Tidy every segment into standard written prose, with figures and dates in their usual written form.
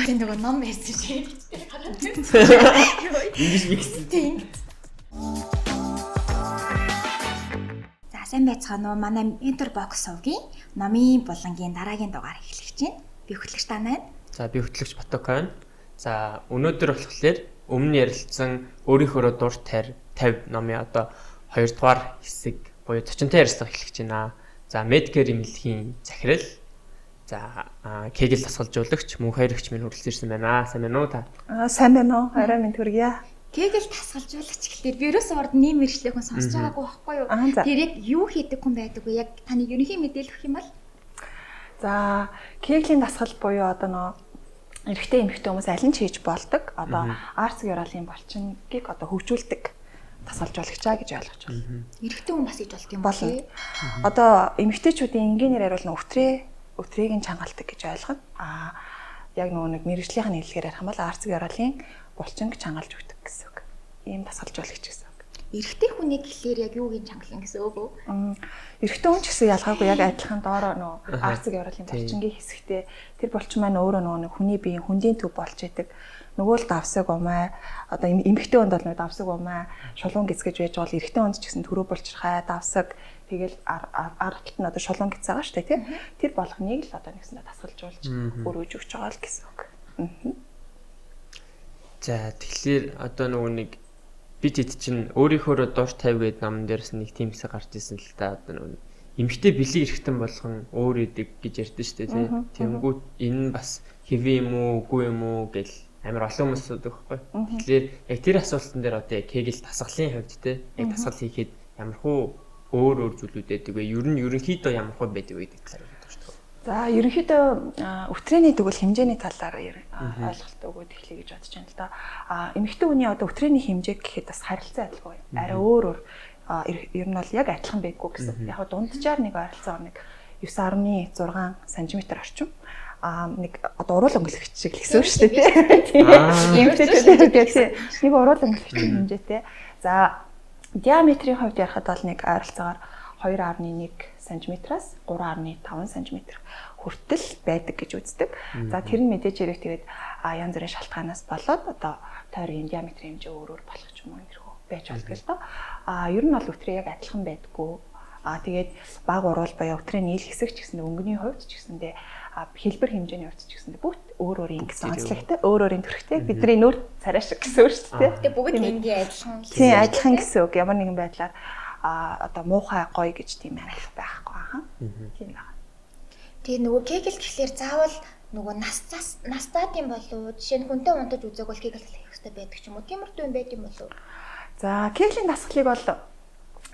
Тэгээ нөгөө ном байсан шиг хараад. Ингэж микс. Тийм. За сайн байцгаана уу? Манай Mentor Box сувгийн номын булангийн дараагийн дугаар эхлэх гэж байна. Би хөтлөгч Дана байна. За би хөтлөгч Батокон. За өнөөдөр болохоор өмнө ярилцсан өөрийнхөөрөө дур 50 номын одоо 2 дугаар хэсэг буюу зочинтой ярилцлага эхлэх гэж байна. За Medicare эмнэлгийн захирал за Кегел дасгалжуулагч мөн хоёрогч минь хүрэлцэн ирсэн байна. Сайн байна уу та? Аа сайн байна уу? Орой минь төргийа. Кегел дасгалжуулагч гэхлээр би ерөөсөө урд нэм мэрэгчлээ хүн сонсож байгаагүй байхгүй юу? Тэр яг юу хийдэг хүн байдаг вэ? Яг таны ерөнхий мэдээлэл өгөх юм бол? За Кегелийн дасгал буюу одоо нөө эрэгтэй эмэгтэй хүмүүс аль нь ч хийж болдог. Одоо арц гералийн булчингийг одоо хөгжүүлдэг дасгалжуулагчаа гэж ойлгож байна. Эрэгтэй хүн бас хийж болд юм болов. Одоо эмэгтэйчүүдийн энгийнээр хариулна өвтрээг нь чангалдаг гэж ойлгоно. Аа яг нөгөө нэг мэрэгжлийнх нь хэллэгээр ярих юм бол арц гералийн булчинг чангалж өгдөг гэсэн үг. Ийм дасгалжуулагч гэсэн үг. Эрэгтэй хүнийг гэхлээр яг юуг нь чангална гэсэн үг үү? Эрэгтэй хүн ч гэсэн ялгаагүй яг адилхан доороо нөгөө арцэг ёроолын булчингийн хэсэгтээ тэр булчин маань өөрөө нөгөө нэг хүний биеийн хөндийн төв болж идэг. Нөгөө л давсаг умай одоо эмэгтэй хүнд бол нөгөө давсаг умай шулуун гиз гэж байж байгаа бол эрэгтэй хүнд ч гэсэн төрөө булчирхай давсаг тэгэл ард талд нь одоо шулуун гиз байгаа шүү дээ тий. Тэр болгоныг л одоо нэгсэндээ дасгалжуулж өрөөж өгч байгаа л гэсэн үг. За тэгэхээр одоо нөгөө нэг би тэд чинь өөрийнхөөрөө дур 50 гээд номон дээрс нэг тийм хэсэг гарч ирсэн л та одоо нөгөө эмэгтэй бэлэг эрхтэн болгон өөр идэг гэж ярьдэн шүү дээ тий. Тэнгүүт энэ нь бас хэвэн юм уу үгүй юм уу гэл амар олон хүмүүс асуудаг байхгүй. Тэгэхээр яг тэр асуултан дээр одоо яг Кегел дасгалын хувьд тий яг дасгал хийхэд ямар хуу өөр өөр зүйлүүд байдаг вэ? Ер нь ерөнхийдөө ямар хуу байдаг вэ гэдэг талаар бодож байна. За ерөнхийдөө өвтрээний тэгвэл хэмжээний талаар ойлголт өгөөд эхлэе гэж бодож байна л да. А эмэгтэй хүний одоо өвтрээний хэмжээ гэхэд бас харилцан адилгүй. Арай өөр өөр ер нь бол яг адилхан байдгүй гэсэн. Яг дунджаар нэг ойролцоогоор нэг 9.6 см орчим. А нэг одоо уруул өнгөлөгч шиг л гэсэн үг шүү дээ тийм. Эмэгтэйчүүд тийм. Нэг уруул өнгөлөгчийн хэмжээтэй. За диаметрийн хувьд ярихад бол нэг ойролцоогоор 2.1 см-аас 3.5 см хүртэл байдаг гэж үздэг. За тэр нь мэдээж хэрэг тэгээд янз бүрийн шалтгаанаас болоод одоо тойргийн диаметрийн хэмжээ өөр өөр болох ч юм уу иймэрхүү байж болдог л доо. А ер нь бол өтрөө яг адилхан байдаггүй. А тэгээд баг уруул буюу өтрийн нийл хэсэг ч гэсэндээ өнгөний хувьд ч гэсэндээ хэлбэр хэмжээний хувьд ч гэсэндээ бүгд өөр өөрийн гэсэн онцлогтой, өөр өөрийн төрхтэй бидний нүүр царай шиг гэсэн үг шүү дээ. Тэгээд бүгд энгийн адилхан. Тийм адилхан гэсэн үг. Ямар нэгэн байдлаар одоо муухай гоё гэж тийм арих байхгүй аа. Тийм байна. Тэгээ нөгөө Кегел гэхлээр заавал нөгөө настаад юм болов уу? Жишээ нь хүнтэй унтаж үзег бол Кегел хийх хэрэгтэй байдаг ч юм уу? Тиймэрхүү юм байд юм болов уу? За Кегелийн дасгалыг бол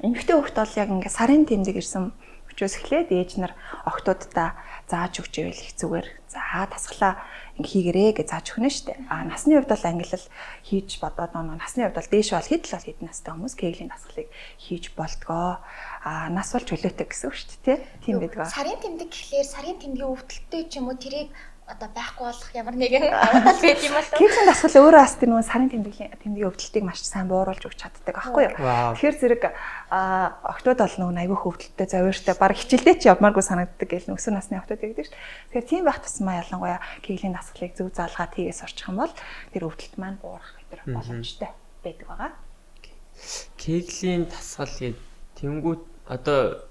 эмэгтэй хүүхд бол яг ингээ сарын тэмдэг ирсэн өчөөс эхлээд ээж нар охтуудаа зааж өгч ивэл их зүгээр. За дасгалаа ингээ хийгэрээ гэж зааж өгнө штэ. А насны хувьд бол ангилал хийж бодоод нөгөө насны хувьд бол дээш бол хэд л бол хэдэн настай хүмүүс Кегелийн дасгалыг хийж болдгоо. А нас бол чөлөөтэй гэсэн үг шүү дээ, тийм байдаг. Сарын тэмдэг гэхлээр сарын тэмдгийн өвдөлттэй ч юм уу тэрийг одоо байхгүй болох ямар нэгэн давуу тал байд юм болов. Кегелийн дасгал өөрөө бас тэр нөгөө сарын тэмдгийн өвдөлтийг маш сайн бууруулж өгч чаддаг байхгүй юу? Тэгэхээр зэрэг охтууд бол нөгөө айгүй өвдөлттэй зовиортой баг хичээлдээ ч явмааргүй санагддаг гэл өсвөр насны охтууд гэдэг шүү дээ. Тэгэхээр тийм байх тусмаа ялангуяа Кегелийн дасгалыг зөв заалгаад хийгээ сурчих юм бол тэр өвдөлт маань буурах тэр боломжтой байдаг байгаа. Кегелийн дасгал гээд тэнгүүт одоо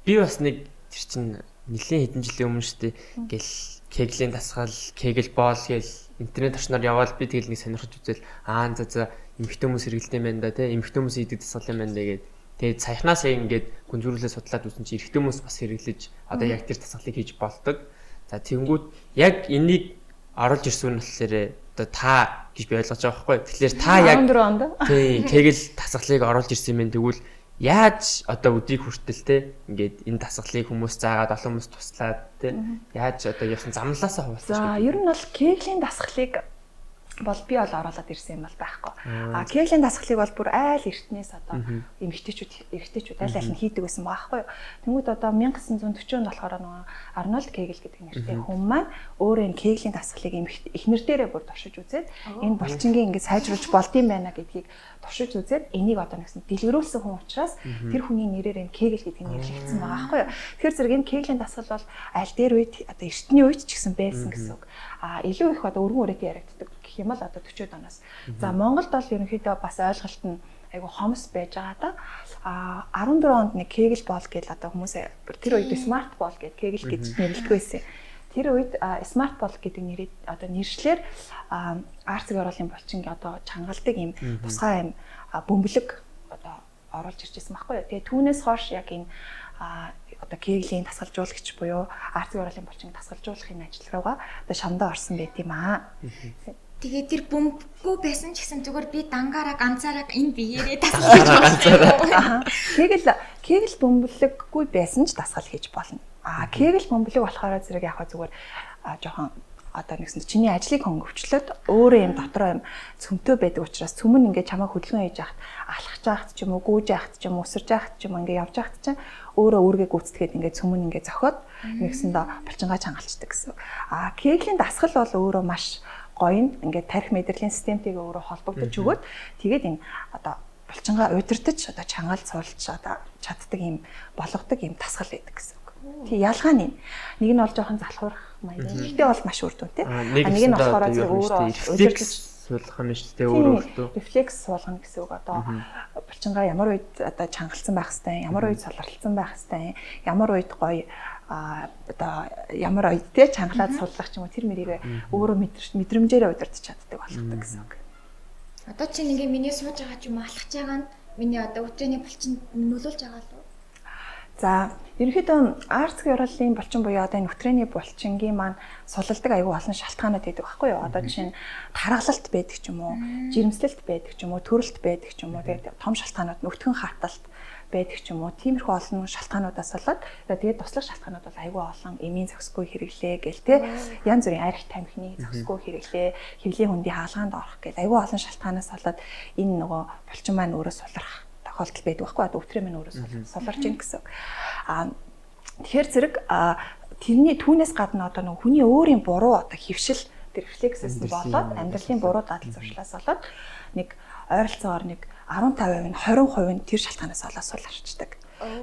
би бас нэг тэр чинь нэлээд хэдэн жилийн өмнө шүү дээ гэл Кегелийн дасгал, Кегел боол гэл интернет орчноор яваал би тэгэл нэг сонирхож үзэл аа за эмэгтэй хүмүүс хэрэглэдэг юм байна да тий эмэгтэй хүмүүс хийдэг дасгал юм байна да гээд тэгээд саяхнаас яг ингээд гүнзгийрүүлээ судлаад үзсэн чи эрэгтэй хүмүүс бас хэрэглэж одоо яг тэр дасгалыг хийж болдог. За тэнгүүд яг энийг оруулж ирсэн нь болохоор одоо та гэж би ойлгож байгаа байхгүй. Тэгэхээр та яг 14 онд тий Кегел дасгалыг оруулж ирсэн юм байна. Тэгвэл яаж одоо өдрийг хүртэл те ингээд энэ дасгалыг хүмүүс заагаад олон хүмүүс туслаад те яаж одоо явсан замлаасаа хуваалцаж. За ер нь бол Кегелийн дасгалыг Бол би бол оруулаад ирсэн юм бол байхгүй. А Кеглийн дасгалыг бол бүр айл эртнээс одоо эмэгтэйчүүд, эрэгтэйчүүд аль аль нь хийдэг байсан байгаа байхгүй юу. Тэнгүүд одоо 1940 онд болохоор нөгөө Арнольд Кегел гэдэг нэртэй хүн маань өөрөө энэ Кеглийн дасгалыг эхнэр дээрээ бүр туршиж үзээд энэ булчингийн ингээд сайжруулж болдсон байна гэдгийг туршиж үзээд энийг одоо нэгсэн дэлгэрүүлсэн хүн учраас тэр хүний нэрээр энэ Кегел гэдэг нь нэрлэгдсэн байгаа байхгүй юу. Тэгэхээр зэрэг энэ Кеглийн дасгал бол аль дээр үед одоо эртний үед ч гэсэн байсан гэсэн үг. А илүү их одоо өргөн үрээтэй яригддаг гэх юм бол одоо 40-од оноос. За Монголд бол ерөнхийдөө бас ойлголт нь айгу хомс байж байгаа да. А 14 онд нэг Кегел бол гэл одоо хүмүүс тэр үед смарт бол гэд Кегел гэж нэрлэдэг байсан. Тэр үед смарт бол гэдэг нэрийг одоо нэршлэр арцэг оруулын булчин одоо чангалдаг юм тусгай юм бөмбөлөг одоо оруулж ирж байсан байхгүй юу. Тэгээ түүнээс хойш яг энэ одоо Кеглийн дасгалжуулагч буюу арцэг оруулын булчин дасгалжуулахын ажил руугаа одоо шамдаа орсон байт юм аа. Тэгээ тэр бөмбөггүй байсан ч гэсэн зүгээр би дангаараа ганцаараа энэ биеэрээ дасгал хийж болно. Кегел бөмбөлөггүй байсан ч дасгал хийж болно. А Кегел бөмбөлөг болохоор зэрэг яг зүгээр жоохон одоо нэгсэн чиний ажлыг хөнгөвчлөөд өөрөө юм дотроо юм цөмтөө байдаг учраас цөм нь ингээд чамайг хөдөлгөөн хийж яхад алхаж яхад ч юм уу гүйж яхад ч юм уу өсөрж яхад ч юм ингээд явж яхад чинь өөрөө үүргээ гүйцэтгээд ингээд цөм нь ингээд зохиод нэгсэндээ булчингаа чангалчдаг гэсэн. А Кеглийн дасгал бол өөрөө маш гоё нь ингээд тарих мэдрэлийн системтэйгээ өөрөө холбогдож өгөөд тэгээд энэ одоо булчингаа удирдах одоо чангалж суулж одоо чаддаг юм болгодог юм дасгал байдаг гэсэн үг. Тэг ялгаа нь нэг нь бол жоохон залхуурах маяг. Гэхдээ бол маш үр дүнтэй. Нэг нь болохоор зэрэг өөрөө удирдах суулгах юм шүү дээ өөрөө өөртөө. Рефлекс суулгана гэсэн үг. Одоо булчингаа ямар үед одоо чангалсан байх хэвээр, ямар үед солирлцсон байх хэвээр, ямар үед гоё одоо ямар үед те чангалаад суллах ч юм уу тэр мэрийг өөрөө мэдрэмжээрээ удирдах чаддаг болгодог гэсэн үг. Одоо чинь ингээ миний сууж байгаа ч юм уу алхаж байгаа нь миний одоо өдрийн булчинд нөлөөлж байгаа л уу? За ерөнхийдөө арцгийн ёроолын булчин буюу одоо энэ өтрээний булчингийн маань сулалдаг аюул олон шалтгаанууд байдаг байхгүй юу? Одоо жишээ нь таргалалт байдаг ч юм уу, жирэмслэлт байдаг ч юм уу, төрөлт байдаг ч юм уу. Тэгээд том шалтгаанууд нь өтгөн хаталт байдаг ч юм уу. Тиймэрхүү олон шалтгаануудаас болоод тэгээд туслах шалтгаанууд бол аюул олон эмийн зохисгүй хэрэглээ гэл те янз бүрийн арх тамхины зохисгүй хэрэглээ, хэвлийн хөндийн хаалгаанд орох гэл аюул олон шалтгаанаас болоод энэ нөгөө булчин маань өөрөө сулрах тохиолдол байдаг байхгүй одоо өтрөө минь өөрөө суларч ийн гэсэн. Аа тэгэхээр зэрэг тэрний түүнээс гадна одоо нөгөө хүний өөрийн буруу одоо хөвшил тэр рефлексээс болоод амьдралын буруу дадал зуршлаас болоод нэг ойролцоогоор нэг 15% нь 20% нь тэр шалтгаанаас болоод суларчдаг.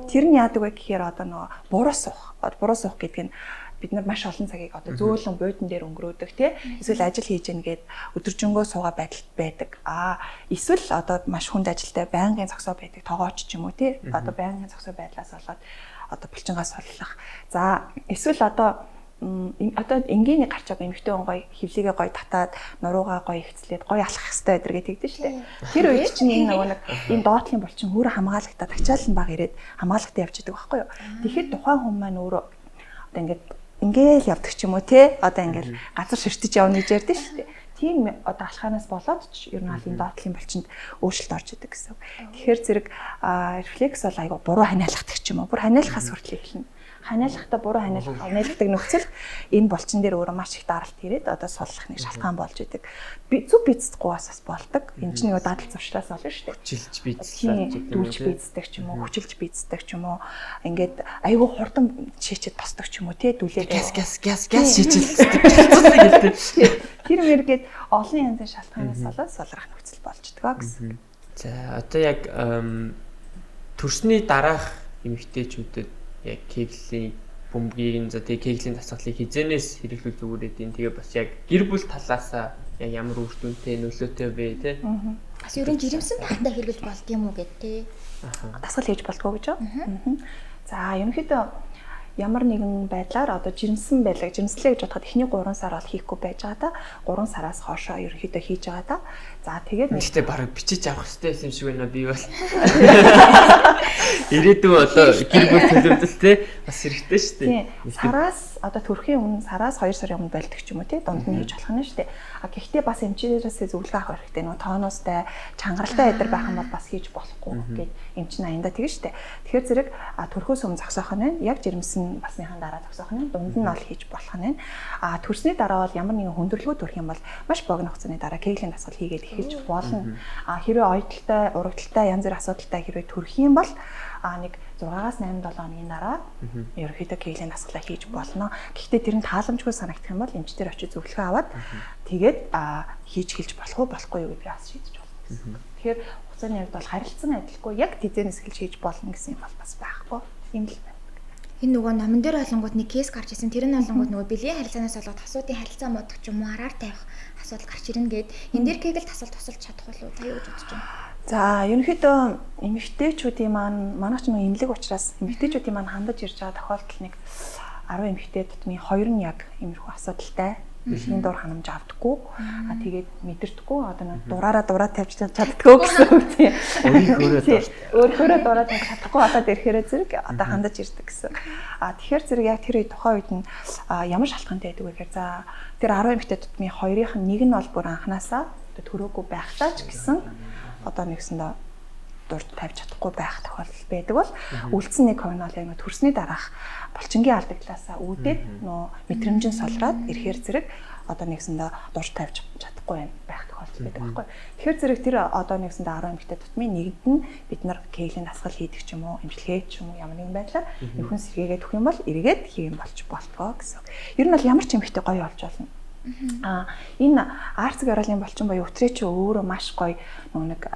Тэр нь яадаг вэ гэхээр одоо нөгөө буруу суух. Буруу суух гэдэг нь бид нар маш олон цагийг одоо зөөлөн буудан дээр өнгөрөөдөг тий. Эсвэл ажил хийж гин гээд өдөржингөө суугаа байдалд байдаг. Аа эсвэл одоо маш хүнд ажилтай байнгын зогсоо байдаг тогооч ч юм уу тий. Одоо байнгын зогсоо байдлаас болоод одоо булчингаас суллах. За эсвэл одоо энгийн гарч байгаа эмэгтэй хүн гоё хөвлийгээ гоё татаад нуруугаа гоё ихцлээд гоё алхах хэвээр өдр гэж тэгдэж штэ. Тэр үед чинь энэ нөгөө нэг энэ доотлын булчин өөрөө хамгаалагдаад ачаал нь баг ирээд хамгаалалтаа явж идэг байхгүй юу. Тэгэхэд тухайн хүн маань өөрөө одоо ингээд ингээл явдаг ч юм уу те одоо ингээл газар ширтэж явна гэж ярьдэн штэ. Тийм одоо алхаанаас болоод ч ер нь аль энэ доотлын булчинд өөрчлөлт орж идэг гэсэн. Тэгэхээр зэрэг рефлекс бол айгу буруу ханиалгадаг ч юм уу. Бүр ханиалхаас хүртэл эхэлнэ. Ханиалгахдаа буруу ханиалгадаг нөхцөлд энэ булчин дээр өөрөө маш их даралт ирээд одоо суллах нэг шалтгаан болж идэг. Би зүг бицдэггүй бас болдог. Энэ чинь нэг дадал зуршлаас болно шүү дээ. Хүчилж бицлээ, дүүлж бицдэг ч юм уу, хүчилж бицдэг ч юм уу. Ингээд айгүй хурдан шийчээд босдог ч юм уу тий дүлээд газ газ газ газ шийчэлцдэг. Гэлтэй. Тэр мэргээд олон янзын шалтгаанаас болоод сулрах нөхцөл болж идэг гэсэн. За одоо яг төрсний дараах эмэгтэйчүүдэд яг кеглийн бөмбөгийг нь за тэгээ кеглийн дасгалыг хизэнээс хэрэглүүл зүгээр эдийн. Тэгээ бас яг гэр бүл талаасаа яг ямар үр дүнтэй нөлөөтэй вэ те? Бас ерөн жирэмсэн тахтай хэрэглэж болд юм уу гэд те. Дасгал хийж болдгоо гэж юу? За ерөнхийдөө ямар нэгэн байдлаар одоо жирэмсэн байлаа жирэмслээ гэж бодоход эхний 3 сар бол хийхгүй байж байгаа та 3 сараас хоошоо ерөнхийдөө хийж байгаа та. За тэгээд гэхдээ бараг бичиж авах хэрэгтэй юм шиг байна би бол. Ирээдүйн одоо гэр бүл төлөвлөл те бас хэрэгтэй шүү дээ. Сараас одоо төрхийн өмнө сараас 2 сарын өмнө болдог ч юм уу те дунд нь хийж болох нь шүү дээ. А гэхдээ бас эмчээрээсээ зөвлөгөө авах хэрэгтэй. Нөгөө тооностай, чангаралтай эдэр байх юм бол бас хийж болохгүй гэд эмч нь аяндаа тэгнэ шүү дээ. Тэгэхээр зэрэг төрхөөс өмнө зогсоох нь байна. Яг жирэмсэн басныхаа дараа зогсоох нь дунд нь бол хийж болох нь байна. А төрсний дараа бол ямар нэгэн хүндрэлгүй төрөх юм бол маш богино хугацааны дараа кеглийн дасгал хийгээд эхэлж болно. А хэрвээ оёдолтой, урагдлалтай янз бүр асуудалтай хэрвээ төрөх юм бол нэг 6-аас 8 7 хоногийн дараа ерөнхийдөө кеглийн дасгалаа хийж болно. Гэхдээ тэр нь тааламжгүй санагдах юм бол эмчтэр очиж зөвлөгөө аваад тэгээд хийж хэлж болох уу болохгүй юу гэдгийг бас шийдэж болно гэсэн. Тэгэхээр хугацааны хувьд бол харилцан адилгүй яг тэзэнээс эхэлж хийж болно гэсэн юм бол бас байхгүй. Юм л байна. Энэ нөгөө номон дээр болонгууд нэг кейс гарч ирсэн. Тэр нь болонгууд нөгөө бэлгийн харилцаанаас болоод асуудын харилцаа муудах ч юм уу араар тавих асуудал гарч ирнэ гэд. Энэ дээр кегэл дасгал тусалж чадах болов уу? Та юу гэж бодож байна? За, ерөнхийдөө эмэгтэйчүүдийн маань манайх ч нэг эмнэлэг учраас эмэгтэйчүүдийн маань хандаж ирж байгаа тохиолдол нэг 10 эмэгтэй тутмын 2 нь яг иймэрхүү асуудалтай. Бэлгийн дур ханамж авдаггүй. А тэгээд мэдэрдэггүй. Одоо нэг дураараа дураа тавьж чаддаггүй гэсэн үг тийм. Өөрөөрөө дураа тавьж чадахгүй болоод ирэхээрээ зэрэг одоо хандаж ирдэг гэсэн. А тэгэхээр зэрэг яг тэр үе тухайн үед нь ямар шалтгаантай байдаг вэ гэхээр за тэр 10 эмэгтэй тутмын 2-ын нэг нь бол бүр анханасаа одоо төрөөгүй байхдаа ч гэсэн одоо нэгсэндээ дурд тавьж чадахгүй байх тохиолдол байдаг бол үлдсэн нэг хувь нь бол яг төрсний дараах булчингийн алдагдлаасаа үүдээд нөө мэдрэмжин солроод ирэхээр зэрэг одоо нэгсэндээ дурд тавьж чадахгүй байх тохиолдол байдаг байхгүй. Тэгэхээр зэрэг тэр одоо нэгсэндээ 10 эмэгтэй тутмын нэгд нь бид нар кеглийн дасгал хийдэг ч юм уу, эмчилгээ ч юм уу ямар нэгэн байдлаар нөхөн сэргээгээд өгөх юм бол эргээд хийм болж болтгоо гэсэн. Ер нь бол ямар ч эмэгтэй гоё болж болно. Энэ арцэг ороолын булчин буюу өтрээ чи өөрөө маш гоё нэг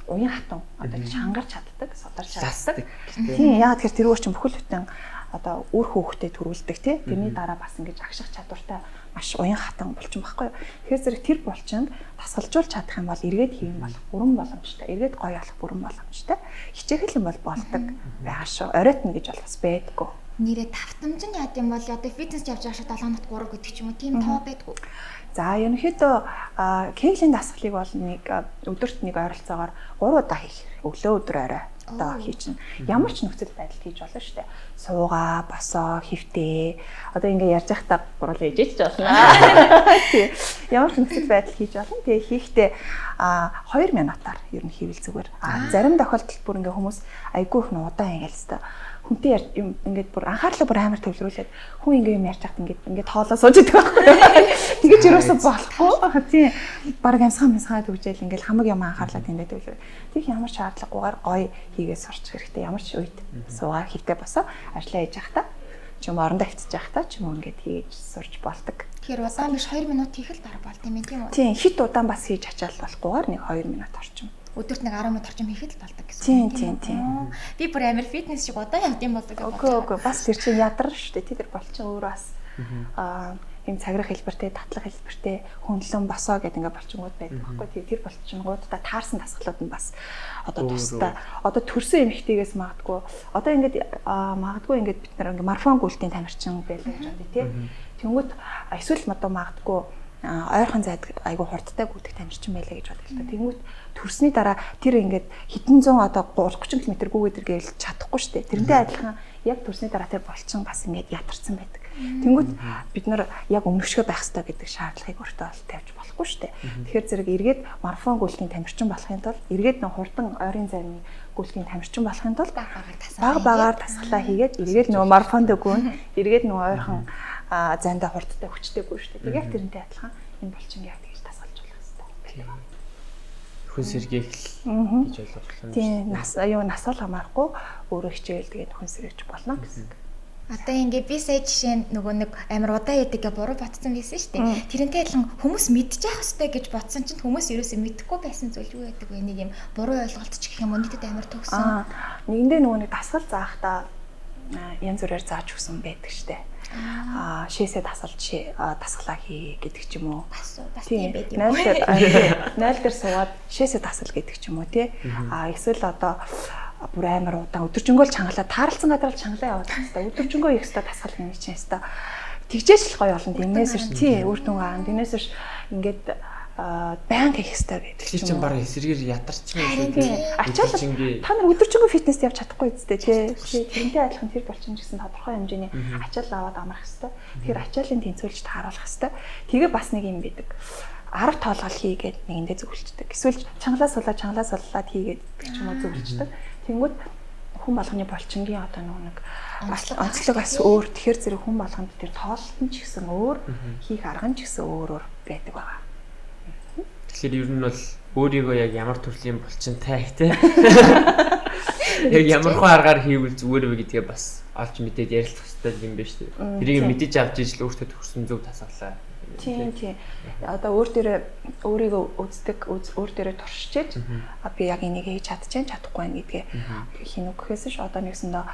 уян хатан одоо чангарч чаддаг, сударч чаддаг. Тийм, яагаад тэгэхээр тэр өөр чинь бүхэл бүтэн одоо үр хөөхтэй төрүүлдэг тий. Тэрний дараа бас ингэж агших чадвартай маш уян хатан булчин байхгүй юу. Тэгэхээр зэрэг тэр булчинд дасгалжуулж чадах юм бол эргээд хийм болох бүрэн боломжтой. Эргээд гоё болох бүрэн боломжтой. Хичээх юм бол болдог байгаа шүү. Оройтно гэж бол бас байдгүй. Нэрээ тавтамж нь яад юм бол одоо фитнес явж байгаа шиг 7 хоногт 3 гэдэг ч юм уу тийм тоо байдгүй. За ерөнхийдөө кеглийн дасгалыг бол нэг өдөрт нэг ойролцоогоор 3 удаа хийх. Өглөө өдөр орой одоо хийчин. Ямар ч нөхцөл байдалд хийж болно шүү дээ. Суугаа, босоо, хөвтөө. Одоо ингээ ярьж байхдаа гурлаа ижиж болно. Тий. Ямар ч нөхцөл байдал хийж болно. Тэгээ хийхдээ 2 минутаар ер нь хийвэл зүгээр. Зарим тохиолдолд бүр ингээ хүмүүс айгүй их удаан ингээл хэвээр хүнтэй юм ингээд бүр анхаарлаа бүр амар төвлөрүүлээд хүн ингээ юм ярьж хат ингээд хоолоо сууж идэг байхгүй. Тэгэж юусоо болохгүй. Тийм. Бараг амьсгаа амьсгаа төгжээл ингээд хамаг юм анхаарлаа тэндээ төвлөрөө. Тэг ямар шаардлагагүйгээр гоё хийгээ сурчих хэрэгтэй. Ямар ч үед суугаа хөвтэй босоо ажиллаа хийж явахдаа ч юм орондоо хэвтэж явахдаа ч юм ингээд хийж сурч болдог. Тэгэхээр удаан биш 2 минут хийх л дараа болд юм тийм үү? Тийм, хит удаан бас хийж ачаал болохгүйгээр нэг 2 минут орчим. Өдөрт нэг 10 минут орчим хийхэд л болдог гэсэн. Тийм. Би бүр амар фитнес шиг удаан явд юм болдог. Үгүй бас тэр чинь ядар шүү дээ. Тэр булчин өөрөө бас ийм цаграх хэлбэртэй, татлах хэлбэртэй, хөндлөн босоо гэдэг ингээ булчингууд байдаг байхгүй. Тэгээ тэр булчингуудаа таарсан дасгалууд нь бас одоо тустай. Одоо төрсөн эмэгтэйгээс магадгүй одоо ингээд магадгүй ингээд бид нар ингээ марафон гүйлтийн тамирчин байлаа гэж бодъё тий. Тэнгүүт эсвэл одоо магадгүй ойрхон зайд айгу хурдтай гүйтэх тамирчин байлаа гэж бодлоо л та. Тэнгүүт төрсний дараа тэр ингээд хэдэн зуун одоо 30 км гүгээд иргээл чадахгүй шүү дээ. Тэрнтэй адилхан яг төрсний дараа тэр булчин бас ингээд ятарсан байдаг. Тэнгүүт бид нар яг өмнөшгөө байх ёстой гэдэг шаардлагыг өөртөө бол тавьж болохгүй шүү дээ. Тэгэхээр зэрэг эргээд марафон гүйлтийн тамирчин болохын тулд эргээд нөх хурдан ойрын зайны гүйлтийн тамирчин болохын тулд баг багаар дасгалаа хийгээд эргээд нөгөө марафонд гүн эргээд нөгөө ойрхон зайдаа хурдтай хүчтэйгүй шүү дээ. Тэгээд тэрнтэй адилхан энэ булчин яг тэгж дасгалж болох хэрэгтэй. Хүн сэргээх гэж ойлголоо. Тийм, нас юу насал хамаарахгүй өөрөө хичээл тэгээд хүн сэргэж болно гэсэн. Одоо ингээ би сая жишээ нь нөгөө нэг амар удаан яадаг гэ буруу ботсон байсан шүү дээ. Тэрнтэй адилхан хүмүүс мэдчих хэвээр гэж бодсон чинь хүмүүс ерөөсөө мэдэхгүй байсан зүйл юу байдаг вэ? Нэг юм буруу ойлголт ч гэх юм уу нийтэд амар төгсөн. Нэгэндээ нөгөө нэг дасгал заахтаа янз бүрээр зааж өгсөн байдаг шүү дээ. Шээсээ дасгалж дасгалаа хий гэдэг ч юм уу. Бас тийм байд юм. 0 дээр суугаад шээсээ дасгал гэдэг ч юм уу тий. Эсвэл одоо бүр амар удаан өдөржингөө л чангалаа тааралцсан газар л чангалаа яваад хэвээр өдөржингөө их хэвээр дасгал хийнэ чинь хэвээр тэгжээч л гоё болно. Тэрнээс биш тий үр дүн гарна. Тэрнээс биш ингээд Баян хийх ёстой гэдэг. Тэгэхээр чинь баг эсрэгээр ядарч байгаа юм шүү. Ачаал та нар өдөржингөө фитнест явж чадахгүй үстэй тий. Тэрнтэй адилхан тэр булчин гэсэн тодорхой хэмжээний ачаал аваад амрах ёстой. Тэгэхээр ачаалын тэнцвүүлж тааруулах ёстой. Тэгээ бас нэг юм байдаг. 10 тоолгол хийгээд нэгэндээ зөвлөчдөг. Эсвэл чангалаа сулаа чангалаа суллаад хийгээд гэх юм уу зөвлөчдөг. Тэнгүүд хүн болгоны булчингийн одоо нэг онцлог бас өөр. Тэгэхээр зэрэг хүн болгонд тэр тоололт нь ч гэсэн өөр, хийх арга нь ч гэсэн өөр өөр байдаг байгаа. Тэгэхээр ер нь бол өөрийгөө яг ямар төрлийн булчинтай те. Яг ямар хөө аргаар хийвэл зүгээр вэ гэдгээ бас олж мэдээд ярилцах хэрэгтэй юм байна шүү дээ. Тэрийг мэдэж авч ижил өөртөө тохирсон зөв тасгалаа. Тийм тийм. Одоо өөр дээрээ өөрийгөө үздэг, өөр дээрээ туршиж би яг энийг хийж чадчихээн, чадахгүй байх гэдгээ хийнү гэхээс ш одоо нэгсэндээ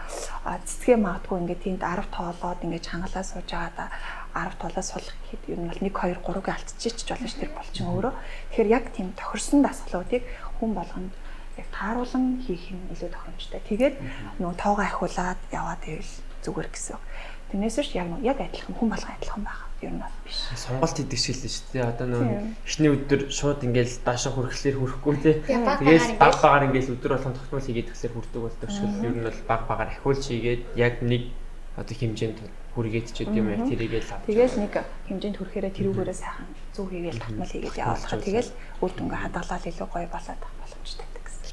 цэцгээ магадгүй ингээд тэнд 10 тоолоод ингээд чангалаа сууж байгаадаа 10 тоолоо сулах гэхэд ер нь бол 1 2 3-ыг алдчихж болно ш тэр булчин өөрөө. Тэгэхээр яг тийм тохирсон дасгалуудыг хүн болгонд яг тааруулан хийх нь илүү тохиромжтой. Тэгээд нөгөө тоогоо ахиулаад яваад ивэл зүгээр гэсэн. Тэрнээс ш яг яг адилхан хүн болгон адилхан байгаа. Ер нь бол биш. Сонголт хийдэг шиг л шүү дээ. Одоо нөгөө эхний өдөр шууд ингээл даашаа хүрэхлээр хүрэхгүй те. Тэгээл баг багаар ингээл өдөр болгон тогтмол хийгээд тэгэхээр хүрдэг болдог шиг л ер нь бол баг багаар ахиулж хийгээд яг нэг одоо хэмжээнд хүргээд ч гэдэм юм тэрийгээ л авч. Тэгээл нэг хэмжээнд хүрэхээрээ тэрүүгээрээ сайхан зүг хийгээл тогтмол хийгээд явуулах. Тэгээл үр дүнгээ хадгалаад илүү гоё болоод боломжтой.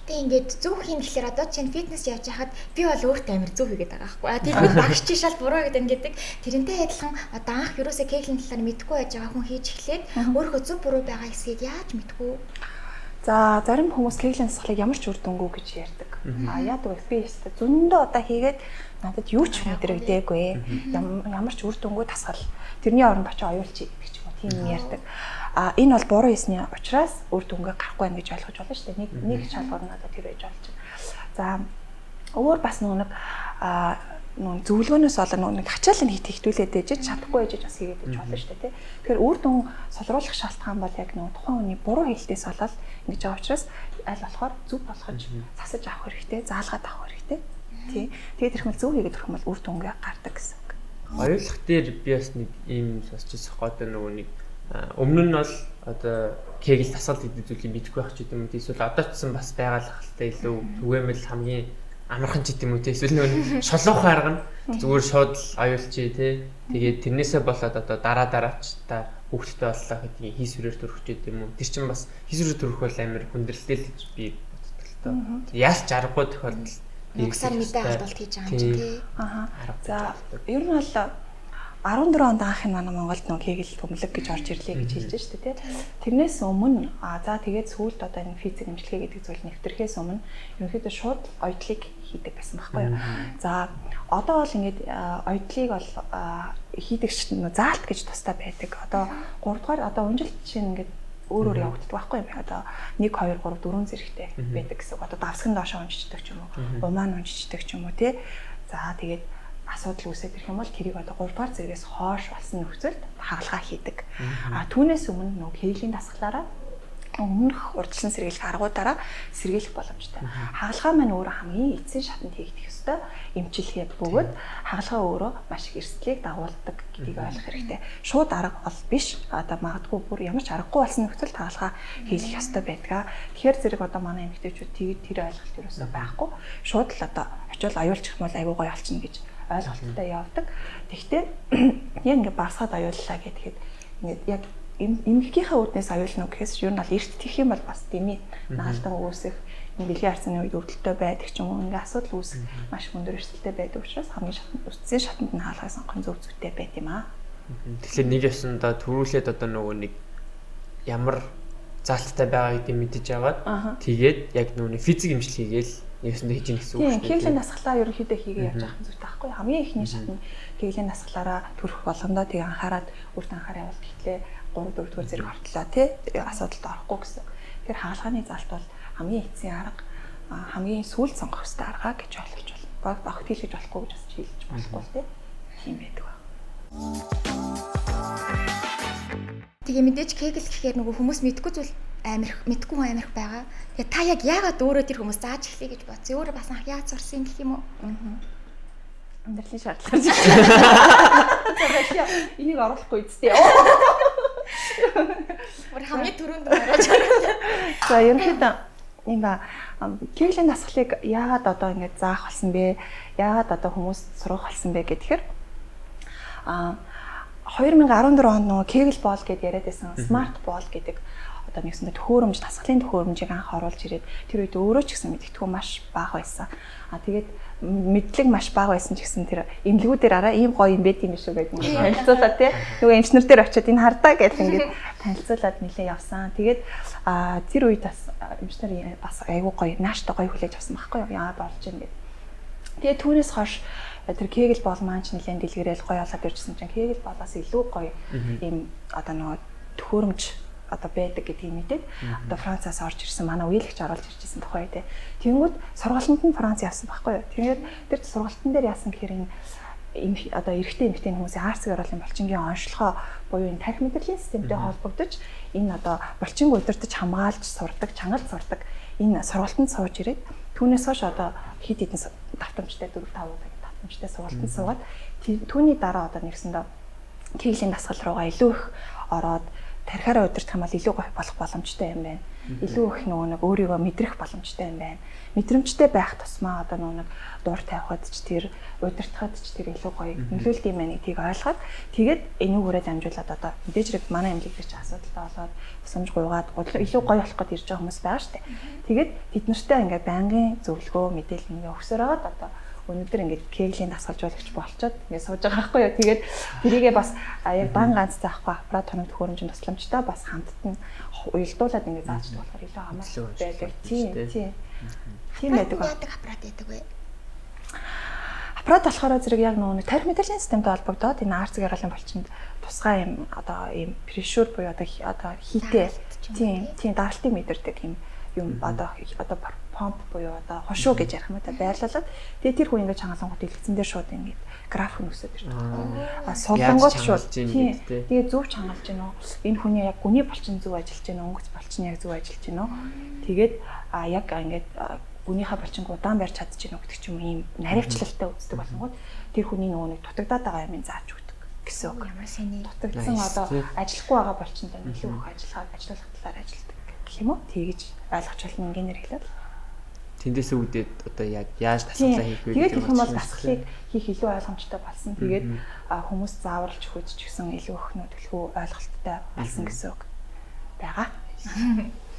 Гэтэ ингээд зөв хийн гэхлээр одоо чинь фитнес явж байхад би бол өөртөө амар зөв хийгээд байгаа байхгүй. А тэгвэл багш чи шал буруу гэдэг ингээд тэрнтэй адилхан одоо анх юусоо кеглийн талаар мэдэхгүй байж байгаа хүн хийж эхлээд өөрөө зөв буруу байгаа хэсгийг яаж мэдгүй? За зарим хүмүүс кеглийн дасгалыг ямар ч үр дүнгүй гэж ярьдаг. А яадаг вэ? Би өстө зөндөө удаа хийгээд надад юу ч мэдрэгдээгүй. Ямар ч үр дүнгүй дасгал. Тэрний оронд очиж оюулчих гэдэг ч юм уу тийм ярьдаг. А энэ бол буруу хийсний учраас үр дүнгээ гарахгүй байх гэж ойлгож байна шүү дээ. Нэг шалгуур нь одоо тэр байж болж байна. За өөр бас нөгөө нэг нөгөө зөвлөгөөнөөс болоо нөгөө нэг ачаал нь хит хитүүлээд ээж чадахгүй ээж бас хийгээд ээж болно шүү дээ тий. Тэгэхээр үр дүн солируулах шалтгаан бол яг нөгөө тухайн хүний буруу хийлтээс болоод ингэж байгаа учраас аль болохоор зөв болгож засаж авах хэрэгтэй, заалгаад авах хэрэгтэй. Тий. Тэгээд тэрх мэл зөв хийгээд өрөх юм бол үр дүнгээ гардаг гэсэн үг. Оюулах дээр би бас нэг ийм сонсч ирсэн хоо одоо нөгөө нэг өмнө нь бол одоо кегэл дасгал гэдэг зүйлийг мэдэхгүй байх ч гэдэг юм уу эсвэл одоо ч гэсэн бас байгаа л хальтаа илүү түгээмэл хамгийн амархан ч гэдэг юм уу эсвэл нөгөө шолоохон арга нь зүгээр шууд л аюулчи тий. Тэгээд тэрнээсээ болоод одоо дараа дараач та хүүхдтэй боллоо гэдгийг хийсвэрээр төрөх ч гэдэг юм уу. Тэр чинь бас хийсвэрээр төрөх бол амар хүндрэлтэй л гэж би боддог л доо. Яалч аргагүй тохиолдолд нугасаар мэдээ алдуулт хийж байгаа юм чи тий. Аха. За ер нь бол 14 онд анх энэ манай Монголд нөгөө кегэл төмлөг гэж орж ирлээ гэж хэлж шүү дээ тий. Тэрнээс өмнө за тэгээд сүүлд одоо энэ физик эмчилгээ гэдэг зүйл нэвтрэхээс өмнө ерөнхийдөө шууд оюутлыг хийдэг байсан байхгүй юу. За одоо бол ингээд оюутлыг бол хийдэгч нөгөө заалт гэж тусдаа байдаг. Одоо 3 дугаар одоо өнжилт чинь ингээд өөр өөр явагддаг байхгүй юм. Одоо 1 2 3 4 зэрэгтэй байдаг гэсэн. Одоо давсган доошоо унжчихдаг ч юм уу, умаа нь унжчихдаг ч юм уу тий. За тэгээд асуудал үүсээд ирэх юм бол тэрийг одоо 3 дугаар зэрэгээс хойш болсон нөхцөлд хагалгаа хийдэг. А түүнээс өмнө нөгөө кеглийн дасгалаараа өмнөх урьдчилан сэргийлэх аргуудаараа сэргийлэх боломжтой. Хагалгаа маань өөрөө хамгийн эцсийн шатанд хийгдэх ёстой эмчилгээ бөгөөд хагалгаа өөрөө маш их эрсдлийг дагуулдаг гэдгийг ойлгох хэрэгтэй. Шууд арга бол биш. Одоо магадгүй бүр ямар ч аргагүй болсон нөхцөлд хагалгаа хийх ёстой байдаг. Тэгэхээр зэрэг одоо манай эмэгтэйчүүд тэр ойлголт ерөөсөө байхгүй. Шууд л одоо очиод аюулчих юм бол айгуу гоё олчихно гэж ойлголттой явдаг. Тэгвэл яг ингээ багасгаад аюуллаа гэхэд ингээд яг эмгэгийнхээ үүднээс аюулна уу гэхээс ер нь бол эрт тех юм бол бас дэмий наалдан үүсэх, бэлгийн харьцааны үед өвдөлтөй байдаг ч юм уу ингээ асуудал үүсэх маш өндөр эрсдэлтэй байдаг учраас хамгийн шатанд үсцэн шатанд нь хаалгаа сонгох нь зөв зүйтэй байт юм аа. Тэгэхээр нэг ёсондоо төрүүлээд одоо нөгөө нэг ямар заалттай байгаа гэдгийг мэдэж аваад тэгээд яг нөгөө физик эмчилгээ хийгээл нэгсэндээ хийж ийн гэсэн үг шүү дээ. Кеглийн дасгалаа ерөнхийдөө хийгээ явж байгаа юм зүйтэй байхгүй. Хамгийн эхний шатнд кеглийн дасгалаараа төрөх болгондоо тэгээ анхаарад үрд анхаараа явуул тэгтлээ 3 4 дугаар зэрэг хортлоо тий асуудалд орохгүй гэсэн. Тэгэхээр хагалгааны залт бол хамгийн эцсийн арга, хамгийн сүүлд сонгох ёстой арга гэж ойлгож байна. Баг огт хийлгэж болохгүй гэж бас хэлж болохгүй л тий. Тийм байдаг ба. Тэгээ мэдээж кегэл гэхээр нөгөө хүмүүс мэдгүй зүйл амирх мэдгүй хүн амирх байгаа. Тэгээ та яг яагаад өөрөө тэр хүмүүс зааж эхлэе гэж бодсон? Өөрөө бас анх яаж сурсан гэх юм уу? Амьдралын шаардлага. Энийг оруулахгүй үсттэй. Бүр хамгийн түрүүнд орож байгаа. За ерөнхийдөө юм ба Кеглийн дасгалыг яагаад одоо ингэж заах болсон бэ? Яагаад одоо хүмүүс сурах болсон бэ гэхээр 2014 онд нөгөө Кегл боол гэдээ яриад байсан смарт боол гэдэг одоо нэгсэндээ төхөөрөмж дасгалын төхөөрөмжийг анх оруулж ирээд тэр үед өөрөө ч гэсэн мэдгэдэггүй маш бага байсан. Тэгээд мэдлэг маш бага байсан ч гэсэн тэр эмнэлгүүдээр араа ийм гоё юм байт юм шүү гэдэг нь танилцуулаад тий нөгөө эмчнэр дээр очиод энэ хардаа гэж ингээд танилцуулаад нэлээ явсан. Тэгээд тэр үед бас эмчнэр бас айгүй гоё нааштай гоё хүлээж авсан байхгүй юу? Яагаад болж юм гээд. Тэгээд түүнээс хойш тэр Кегл боол маань ч нэлээд дэлгэрэл гоё болоод иржсэн чинь Кегл боолоос илүү гоё ийм одоо нөгөө төхөөрөмж одоо байдаг гэдгийг мэдээд одоо Францаас орж ирсэн манай үеэлэгч оруулж иржсэн тухай тий. Тэнгүүд сургалтанд нь Франц явсан байхгүй юу. Тэгээд тэр сургалтын дээр яасан гэхээр энэ одоо эрэгтэй эмэгтэй хүмүүсийн арц гэрлийн булчингийн онцлогоо буюу энэ тарих мэдрэлийн системтэй холбогдож энэ одоо булчинг удирдах хамгаалж сурдаг, чангалж сурдаг энэ сургалтанд сууж ирээд түүнээс хойш одоо хэд хэдэн давтамжтай 4 5 удаагийн давтамжтай сургалтанд суугаад түүний дараа одоо нэгсэндээ Кеглийн дасгал руугаа илүү их ороод тархиараа удирдах юм бол илүү гоё болох боломжтой юм байна. Илүү их нөгөө нэг өөрийгөө мэдрэх боломжтой юм байна. Мэдрэмжтэй байх тусмаа одоо нөгөө нэг дур тавихад ч тэр удирдахад ч тэр илүү гоё нөлөөлт юм байна гэдгийг ойлгоод тэгээд энүүгээрээ дамжуулаад одоо мэдээж хэрэг манай эмнэлэг дээр ч асуудалтай болоод тусламж гуйгаад илүү гоё болох гээд ирж байгаа хүмүүс байгаа штэ. Тэгээд тэд нартай ингээд байнгын зөвлөгөө мэдээлэл ингээ өгсөр байгаад одоо өнөөдөр ингээд Кеглийн дасгалжуулагч болчоод ингээд сууж байгаа байхгүй юу. Тэгээд тэрийгээ бас яг дан ганц заахгүй аппарат тоног төхөөрөмжийн тусламжтай бас хамтд нь уялдуулаад ингээд зааждаг болохоор илүү амар байдаг. Тийм тийм. Тийм байдаг. Яадаг аппарат байдаг вэ? Аппарат болохоор зэрэг яг нөгөө тарих мэдрэлийн системтэй холбогдоод энэ арц гэрлийн булчинд тусгай юм одоо ийм прешүр буюу одоо хийтэй тийм тийм даралтыг мэдэрдэг юм юм одоо помп буюу одоо хошуу гэж ярих юм да байрлуулад тэгээ тэр хүн ингээд чангалангууд дэлгэцэн дээр шууд ингээд график нь өсөд ирдэг. А сулангууд шууд тийм тэгээ зөв чангалж гинөө энэ хүний яг гүний булчин зөв ажиллаж гинөө өнгөц булчин яг зөв ажиллаж гинөө тэгээд яг ингээд гүнийхээ булчинг удаан барьж чадж гинөө гэдэг ч юм уу ийм наривчлалтай үздэг болонгууд тэр хүний нөгөө нэг дутагдаад байгаа юмыг зааж өгдөг гэсэн үг. Ямар сэний дутагдсан одоо ажиллахгүй байгаа булчинд илүү их ажиллах талаар ажилладаг гэх юм уу тэгэж ойлгож болно ингээр хэлээд. Тэндээс үүдээд одоо яаж дасгалаа хийх вэ гэдэг. Тэгээд гэх юм бол дасгалыг хийх илүү ойлгомжтой болсон. Тэгээд хүмүүс зааварлж өгч ч гэсэн илүү их нөлөөлхөө ойлголттой болсон гэсэн үг байгаа.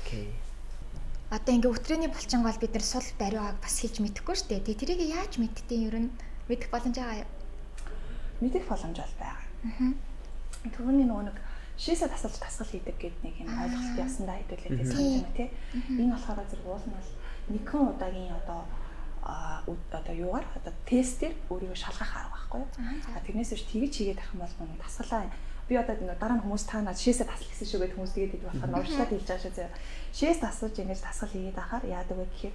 Окей. Одоо ингээ өтрөөний булчин бол бид нар сул бариугааг бас хэлж мэдэхгүй шүү дээ. Тэгээ тэрийг яаж мэдтiin ер нь мэдэх боломж байгаа юу? Мэдэх боломж бол байгаа. Түүний нөгөө нэг шээсээ тасалж дасгал хийдэг гэдэг нэг юм ойлголт явсан да хэдүүлээ тийм юм тий. Энэ болохоор зэрэг уул нь бол нэгэн удаагийн одоо юугаар одоо тестээр өөрийгөө шалгах арга байхгүй юу? Тэрнээс биш тэгж хийгээд авах юм бол нэг дасгалаа би одоо дараа нь хүмүүс та над шээсээ тасал гэсэн шүү гэдэг хүмүүс тэгээд идэв болохоор нуршлаад хэлж байгаа шүү зөө. Шээс тасалж ингэж дасгал хийгээд ахаар яадаг вэ гэхээр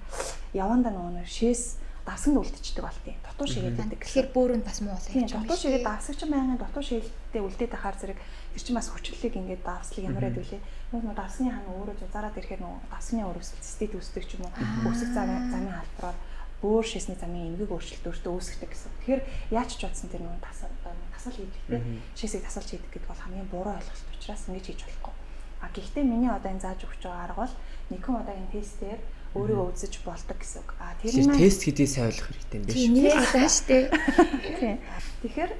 явандаа нөгөө шээс давсагнд үлдчихдэг болтیں۔ Дутуу шигээд байдаг. Тэгэхээр бөөрөнд бас муу болоо. Тийм, дутуу шигээд давсаг чинь байнгын дутуу шигэлтээ үлдээд ахаар зэрэг тэр чинь бас хүчлэлийг ингээд давслыг ямар байдаг лээ. Нөгөө давсны хана өөрөө зузаараад ирэхээр нөгөө давсны өрөвсөл цэцдэд үүсдэг ч юм уу. Өсөх замын халбараар бөөр шээсний замын эмгэг өөрчлөлт өөртөө үүсгдэг гэсэн. Тэгэхээр яаж ч бодсон тэр нөгөө тасал хийдэг те. Шээсийг тасалж хийдэг гэдэг бол хамгийн буруу ойлголт учраас ингэж хийж болохгүй. А гэхдээ миний одоо энэ зааж өгч байгаа арга бол нэгэн удаагийн тестээр өөрийгөө үзэж болдог гэсэн үг. А тэр нь тест гэдгийг сайн ойлгох хэрэгтэй юм биш үү? Тийм, нэг удаа шүү дээ. Тийм. Тэгэхээр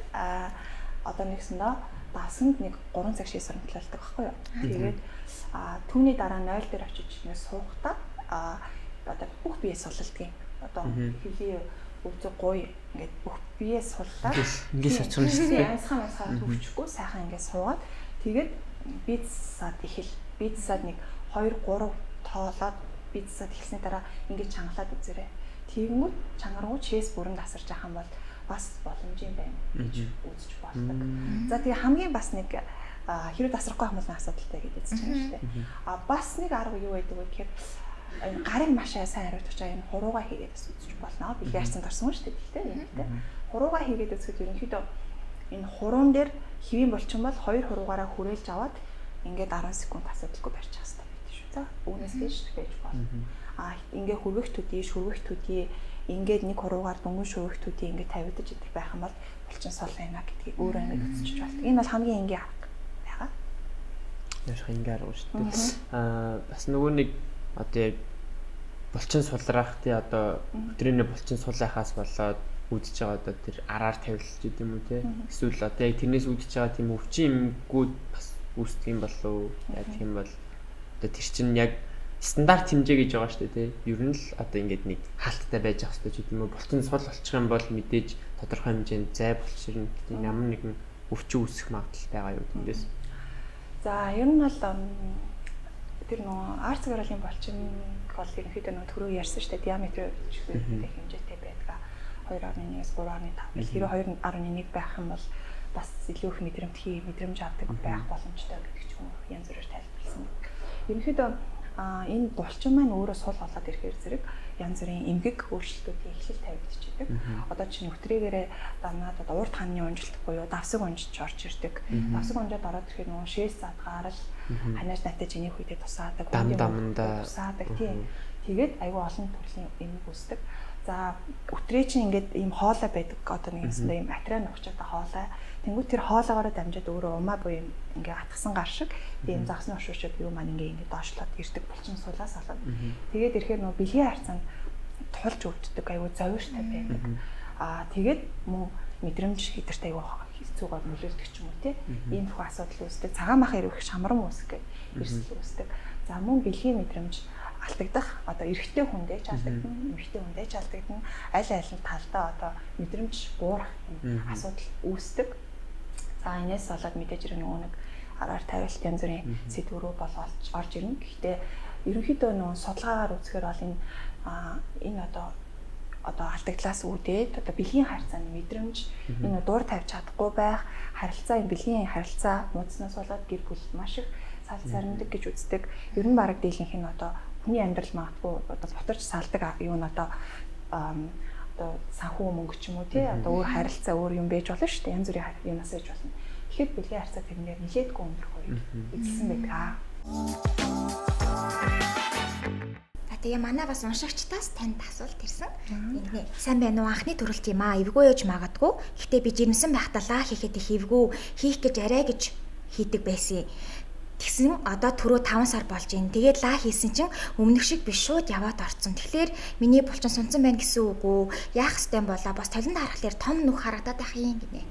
одоо нэгсэндээ давсанд нэг 3 цаг шээс урамтлалдаг байхгүй юу? Тэгээд түүний дараа 0 дээр очиж нэг суухдаа одоо бүх бие сулалдгийн. Одоо хэвлээ өвзөг гоё ингээд бүх бие суллаад ингээд сацсан шүү дээ. Янзхан төвчгүй сайхан ингээд суугаад тэгээд бицсад эхэл. Бицсад нэг 2 3 тоолоод бицсад эхэлсний дараа ингээд чангалаад үзээрэй. Тэгэнгүүт чангаргуу чээс бүрэн тасарч ах юм бол бас боломжийн байна гэж үзэж болдог. За тэгээ хамгийн бас нэг хэрэг тасрахгүй юм бол асуудалтай гэж үзэж байгаа шүү дээ. А бас нэг арга юу байдаг вэ гэхээр энэ гарыг маш сайн хариуцж байгаа энэ хурууга хийгээд бас үзэж болно. Би ярьсан дорсон шүү дээ. Тэгтээ. Хурууга хийгээд үзэхэд ерөнхийдөө энэ хуруун дээр хэвийн болчин бол 2 хуруугаараа хүрээлж аваад ингээд 10 секунд асуудалгүй барьчих хэрэгтэй байдаг шүү. За үүнээс дээш байж болно. А ингээ хүргэх төдий, шүргэх төдий ингээд нэг хуруугаар дөнгөн шүргэх төдий ингээд тавигдаж идэх байх юм бол булчин сул байна гэдгийг өөрөө ингээд үзчихэж болдог. Энэ бол хамгийн энгийн арга байгаа. Яших ингээ арга шүү дээ. Бас нөгөө нэг одоо яг булчин сулраах тий одоо өдрийн булчин сулайхаас болоод үүдэж байгаа одоо тэр араар тавилж идэм үү те эсвэл одоо яг тэрнээс үүдэж байгаа тийм өвчин юмгүүд бас үүсдэг юм болов уу? Яа тийм бол одоо тэр чинь яг стандарт хэмжээ гэж байгаа шүү дээ те. Ер нь л одоо ингээд нэг хаалттай байж ах хэрэгтэй ч гэдэм үү. Булчин сул болчих юм бол мэдээж тодорхой хэмжээнд зай болчихно. Тийм ямар нэгэн өвчин үүсэх магадлалтай байгаа юу тэндээс. За ер нь бол тэр нөгөө арц гэрлийн булчин бол ерөнхийдөө нөгөө түрүү ярьсан шүү дээ. Диаметр хэмжээтэй хэмжээтэй байдаг. 2.1-ээс 3.5 гэл хэрэг 2.1 байх юм бол бас илүү их мэдрэмтгий мэдрэмж авдаг байх боломжтой гэдэг ч юм уу янз бүрээр тайлбарласан. Ерөнхийдөө энэ булчин маань өөрөө сул болоод ирэхээр зэрэг янз бүрийн эмгэг өөрчлөлтүүдийн эхлэл тавигдчихэдэг. Одоо чинь өтрээгээрээ дамнаад одоо урд ханны унжилт буюу давсаг унжиж орж ирдэг. Давсаг унжаад ороод ирэхээр нөгөө шээс задгаар л ханиаж натаж энийх үедээ тусаадаг, дамдаа тусаадаг тийм. Тэгээд айгүй олон төрлийн эмгэг үүсдэг. За өтрээ чинь ингээд ийм хоолой байдаг. Одоо нэг юмсандаа ийм атраа нухчаатай хоолой. Тэнгүүт тэр хоолоогоороо дамжаад өөрөө умаа буюу ингээ атгсан гар шиг тийм загсны уршуушууд юу маань ингээ ингээ доошлоод ирдэг булчин сулаас болоод. Тэгээд ирэхээр нөгөө бэлгийн харьцаанд тулж өвддөг, айгүй зовиртай байдаг. Аа тэгээд мөн мэдрэмж хэдэрт айгүй хэцүүгээр нөлөөлдөг ч юм уу тий. Ийм их асуудал үүсдэг. Цагаан мах ирэх шамран үүсэх гэх эрсдэл үүсдэг. За мөн бэлгийн мэдрэмж алдагдах одоо эрэгтэй хүндээ ч алдагдана, эмэгтэй хүндээ ч алдагдана. Аль аль нь талдаа одоо мэдрэмж буурах асуудал үүсдэг. За энэс болоод мэдээж хэрэг нөгөө нэг араар тавилт янз бүрийн сэдвүүрүү болоод орж ирнэ. Гэхдээ ерөнхийдөө нөгөө судалгаагаар үзэхээр бол энэ одоо алдагдлаас үүдээд одоо бэлгийн харьцааны мэдрэмж энэ дуур тавьж чадахгүй байх, харилцаа энэ бэлгийн харилцаа муудснаас болоод гэр бүл маш их сал саримдаг гэж үздэг. Ер нь бараг дийлэнх нь одоо хүний амьдрал магадгүй одоо ботарч салдаг юу н одоо одоо санхүү мөнгө ч юм уу тий одоо өөр харилцаа өөр юм байж болно шүү дээ. Янз бүрийн юмнаас байж болно. Тэгэхэд бэлгийн харьцаа тэрнээр нилээдгүй өндөр хувийг эзэлсэн байдаг. За тэгээ манай бас уншигчдаас танд асуулт ирсэн. Ингэнэ. Сайн байна уу? Анхны төрөлт юм аа. Эвгүй яж магадгүй. Гэхдээ би жирэмсэн байхдаа лаа хийхэд их эвгүй хийх гэж арай гэж хийдэг байсан. Тэгсэн одоо түрүү 5 сар болж байна. Тэгээд лаа хийсэн чинь өмнөх шиг биш шууд яваад орцсон. Тэгэхээр миний булчин сунцсан байна гэсэн үг үү? Яах ёстой юм болоо? Бас толинд харахлаар том нүх харагдаад байх юм гинэ.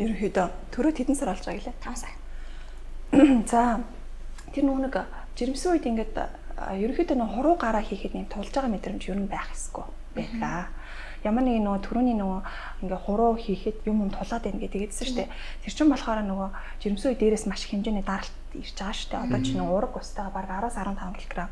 Ерөнхийдөө түрүү хэдэн сар болж байгаа гэлээ? 5 сар. За тэр нөгөө нэг жирэмсэн үед ингээд ерөнхийдөө нөгөө хуруу гараа хийхэд нэг тулж байгаа мэдрэмж ер нь байх ёсгүй байдаг. Ямар нэг нөгөө түрүүний нөгөө ингээ хуруу хийхэд юм тулаад байна гэдгээдсэн шүү дээ. Тэр чинь болохоор нөгөө жирэмсэн үе дээрээс маш их хэмжээний даралт ирж байгаа шүү дээ. Одоо чинь нөгөө ураг устайгаа бараг 10-15 кг.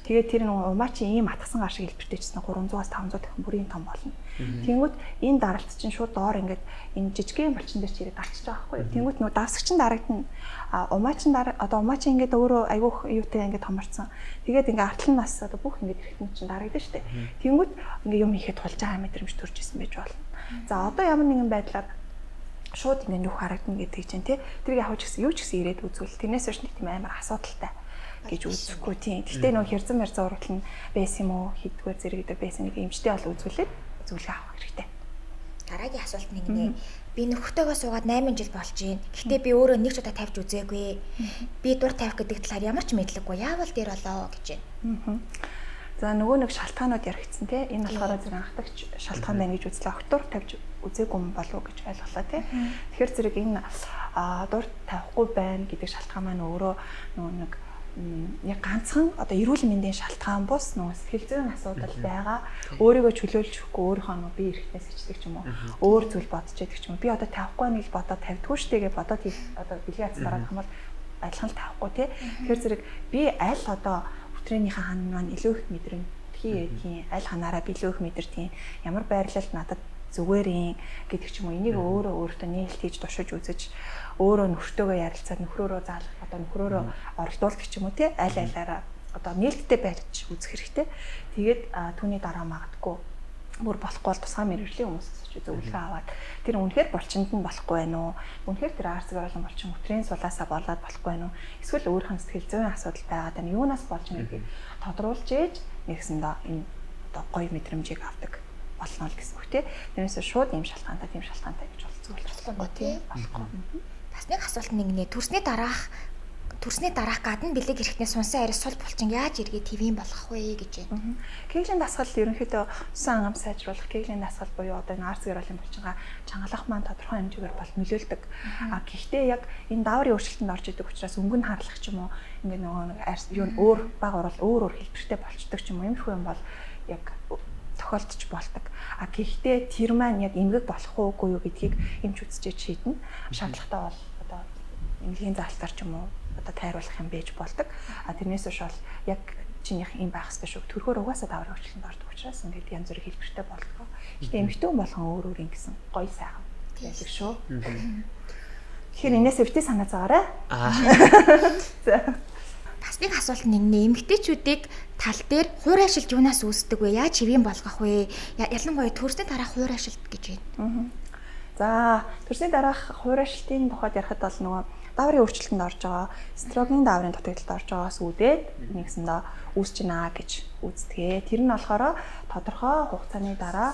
Тэгээд тэр нөгөө умаа чинь ийм атгсан гар шиг хэлбэртэйчсэн 300-аас 500 дахин бүрийн том болно. Тэнгүүт энэ даралт чинь шууд доор ингээд энэ жижигхэн булчин дээр чирээ дарчиж байгаа байхгүй юу. Тэнгүүт нөгөө давсагч нь дарагдана. А умаа чинь одоо умаа чинь ингээд өөрөө айгүйх юутай ингээд томорцсон. Тэгээд ингээд артлан нас одоо бүх ингээд эргэтэн чинь дарагдана шүү дээ. Тэнгүүт ингээд юм хийхэд тулж байгаа мэдрэмж төрж исэн байж болно. За одоо ямар нэгэн байдлаар шууд ингээд нүх харагдана гэдэг чинь тий. Тэрийг яг ч гэсэн юу ч гэсэн ирээд үзвэл тэрнээс хойш нэг тийм амар асуудалтай гэж үзэхгүй тийм. Гэхдээ нөгөө хэрзэн мэрзэн урагтал нь байсан юм уу? Хиддгээр зэрэг байсан нэг эмчтэй бол үзүүлээд зөвлөгөө авах хэрэгтэй. Дараагийн асуулт нэг нэ. Би нөхөртөөгөө суугаад 8 жил болж байна. Гэхдээ би өөрөө нэг ч удаа тавьж үзээгүй. Би дур тавих гэдэг талаар ямар ч мэдлэггүй. Яавал дээр болоо гэж байна. За нөгөө нэг шалтгаанууд яригдсан тий. Энэ болохоор зэрэг анхдагч шалтгаан байна гэж үзлээ. Огт дур тавьж үзээгүй юм болов уу гэж ойлголоо тий. Тэгэхээр зэрэг энэ дур тавихгүй байна гэдэг шалтгаан маань өөрөө нөгөө нэг яг ганцхан одоо эрүүл мэндийн шалтгаан бус нөгөө сэтгэл зүйн асуудал байгаа. Өөрийгөө чөлөөлж өгөхгүй өөрийнхөө нөгөө бие эрхтнээс ичдэг ч юм уу. Өөр зүйл бодож яадаг ч юм уу. Би одоо тавихгүй нэг л бодоод тавьдгүй штэ гэж бодоод одоо бэлгийн хацар дараад юм бол адилхан л тавихгүй тий. Тэгэхээр зэрэг би аль одоо өтрөөнийхөө хан маань илүү их мэдрэмтгий гэдгийг аль ханаараа би илүү их мэдэртийн ямар байрлалд надад зүгээр юм гэдэг ч юм уу. Энийг өөрөө өөртөө нээлт хийж туршиж үзэж өөрөө нөхөртөөгөө ярилцаад нөхрөөрөө заалах одоо нөхрөөрөө оролдуулах ч юм уу тий аль алаараа одоо нээлттэй байж үзэх хэрэгтэй. Тэгээд түүний дараа магадгүй бүр болохгүй бол тусгай мэргэжлийн хүмүүсээс ч зөвлөгөө аваад тэр үнэхээр булчинд нь болохгүй байх уу? Үнэхээр тэр арц гарлан булчин өтрийн сулаасаа болоод болохгүй байх уу? Эсвэл өөрийнхөө сэтгэл зүйн асуудал байгаад байна. Юунаас болж байна гэдгийг тодруулж ээж нэгсэндээ энэ одоо гоё мэдрэмжийг авдаг болно л гэсэн үг тий. Тэрнээс шууд ийм шалтгаантай, тийм шалтгаантай гэж бол зөвлөх болохгүй тий. Болохгүй. Бас нэг асуулт нэг нэ төрсний дараах гадна бэлэг эрэхтний сунсан арьс сул булчин яаж эргээд хэвийн болгох вэ гэж байна. Кеглийн дасгал ерөнхийдөө усан ангам сайжруулах кеглийн дасгал буюу одоо энэ арц гэрлийн булчингаа чангалах маань тодорхой хэмжээгээр бол нөлөөлдөг. А гэхдээ яг энэ дааврын өөрчлөлтөнд орж идэг учраас өнгө нь харлах ч юм уу ингээд нөгөө нэг арьс юу н өөр баг урал өөр өөр хэлбэртэй болчдөг ч юм уу иймэрхүү юм бол яг тохиолдож болдог. А гэхдээ тэр маань яг эмгэг болох уугүй юу гэдгийг эмч үзчихэд шийднэ. Шаардлагатай бол одоо эмнэлгийн заалтаар ч юм уу одоо тайруулах юм байж болдог. А тэрнээс хойш бол яг чинийх юм байх ёстой шүү. Төрхөөр угаасаа дааврын өөрчлөлтөнд ордог учраас ингээд янз бүрийн хэлбэртэй болдог. Гэхдээ эмэгтэй хүн болгон өөр өөр ингэсэн гоё сайхан байдаг шүү. Тэгэхээр энэс өвтэй санаа зовоорой. За. Бас нэг асуулт нэг нэ эмэгтэйчүүдийг тал дээр хуурайшилт юунаас үүсдэг вэ? Яаж хэвийн болгох вэ? Ялангуяа төрсний дараах хуурайшилт гэж байна. За, төрсний дараах хуурайшилтын тухайд ярихад бол нөгөө дааврын өөрчлөлтөнд орж байгаа, эстрогений дааврын дутагдлалд орж байгаас үүдээд нэгсэндээ үүсэж байна гэж үздэг. Тэр нь болохоор тодорхой хугацааны дараа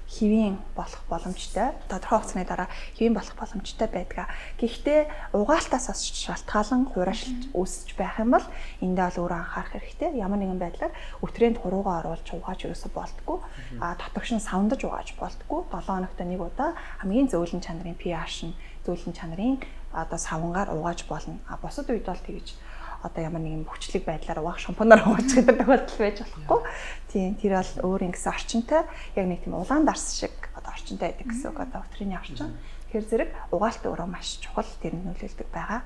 хэвийн болох боломжтой. Тодорхой хугацааны дараа хэвийн болох боломжтой байдаг. Гэхдээ угаалтаас бас шалтгаалan хуурайшилт үүсэж байх юм бол эндээ бол өөрөө анхаарах хэрэгтэй. Ямар нэгэн байдлаар өтрээнд хуруугаа оруулж угааж ерөөсө болдгоо. А дотогш нь савндаж угааж болдгоо. 7 хоногт нэг удаа хамгийн зөөлөн чанарын pH нь зөөлөн чанарын одоо савнгаар угааж болно. А бусад үед бол тэгж одоо ямар нэгэн бөхчлэг байдлаар угаах шампунаар угааж гэдэг тохиолдол байж болохгүй. Тийм, тэр бол өөр ингэсэн орчинтой яг нэг тийм улаан дарс шиг одоо орчинтой байдаг гэсэн үг одоо өтрийн орчин. Тэгэхээр зэрэг угаалт өөрөө маш чухал, тэр нь нөлөөлдөг байгаа.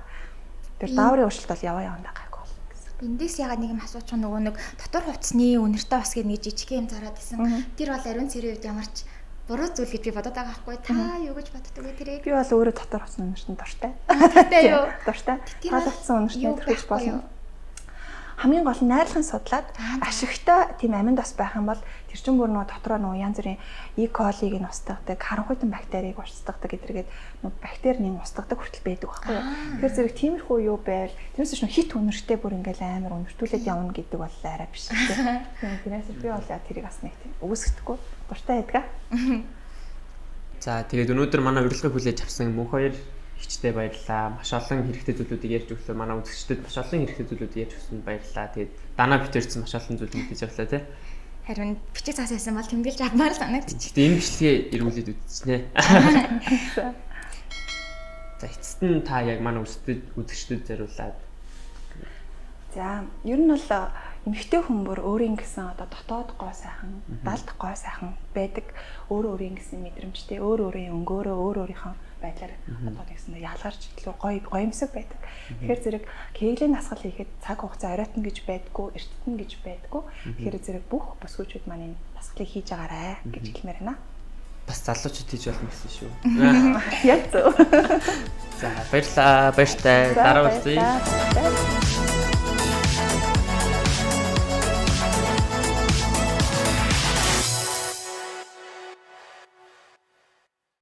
Тэр дааврын өөрчлөлт бол яваа явандаа гайгүй болно гэсэн. Эндээс ягаад нэг юм асуучих нөгөө нэг дотор хувцсны үнэртэй бас гэх нэг жижиг юм зараад исэн. Тэр бол ариун цэрийн үед ямар ч буруу зүйл гэж би бодоод байгаа байхгүй. Та юу гэж боддог вэ тэрийг? Би бол өөрөө дотор хувцсны үнэртэнд дуртай. Дуртай юу? Дуртай. Таалагдсан үнэртэнд төрөж болно. Хамгийн гол нь найрлахын судлаад ашигтай тийм аминд бас байх юм бол тэр чинь бүр нөгөө дотроо нөгөө янз бүрийн E. coli-г нь устгадаг, харанхуйтан бактерийг устгадаг гэдэргээд нөгөө бактери нэг устгадаг хүртэл байдаг байхгүй юу. Тэгэхээр зэрэг тиймэрхүү юу байвал тэрнээс ч хит үнэртэй бүр ингээл амар үнэртүүлээд явна гэдэг бол арай биш тийм. Тэрнээс би бол тэрийг бас нэг тийм үгүйсгэдэггүй дуртай байдаг. За тэгээд өнөөдөр манай урилгыг хүлээж авсан мөнх хоёр ихчтэй баярлалаа. Маш олон хэрэгтэй зүйлүүдийг ярьж өглөө. Манай үзэгчдэд маш олон хэрэгтэй зүйлүүдийг ярьж өгсөнд баярлалаа. Тэгээд Дана битэрсэн маш олон зүйл мэдээж авлаа тий. Харин бичиг цаас байсан бол тэмдэглэж авмаар л санагдчих. Гэтэ энэ бичлэгээ эргүүлээд үзчихнэ. За эцэст нь та яг манай үзэгчдэд зориулаад. За ер нь бол эмэгтэй хүн бүр өөрийн гэсэн одоо дотоод гоо сайхан, далд гоо сайхан байдаг. Өөр өөрийн гэсэн мэдрэмжтэй, өөр өөрийн өнгөөрөө, өөр өөрийнхөө байдлаар одоо нэгсэндээ ялгарч илүү гоё гоёмсог байдаг. Тэгэхээр зэрэг кеглийн дасгал хийхэд цаг хугацаа оройтно гэж байдгүй, эртэтэн гэж байдгүй. Тэгэхээр зэрэг бүх бүсгүйчүүд маань энэ дасгалыг хийж байгаарай гэж хэлмээр байна. Бас залуучууд хийж болно гэсэн шүү. Яг зөв. За баярлалаа. Баяртай. Дараа уулзъя.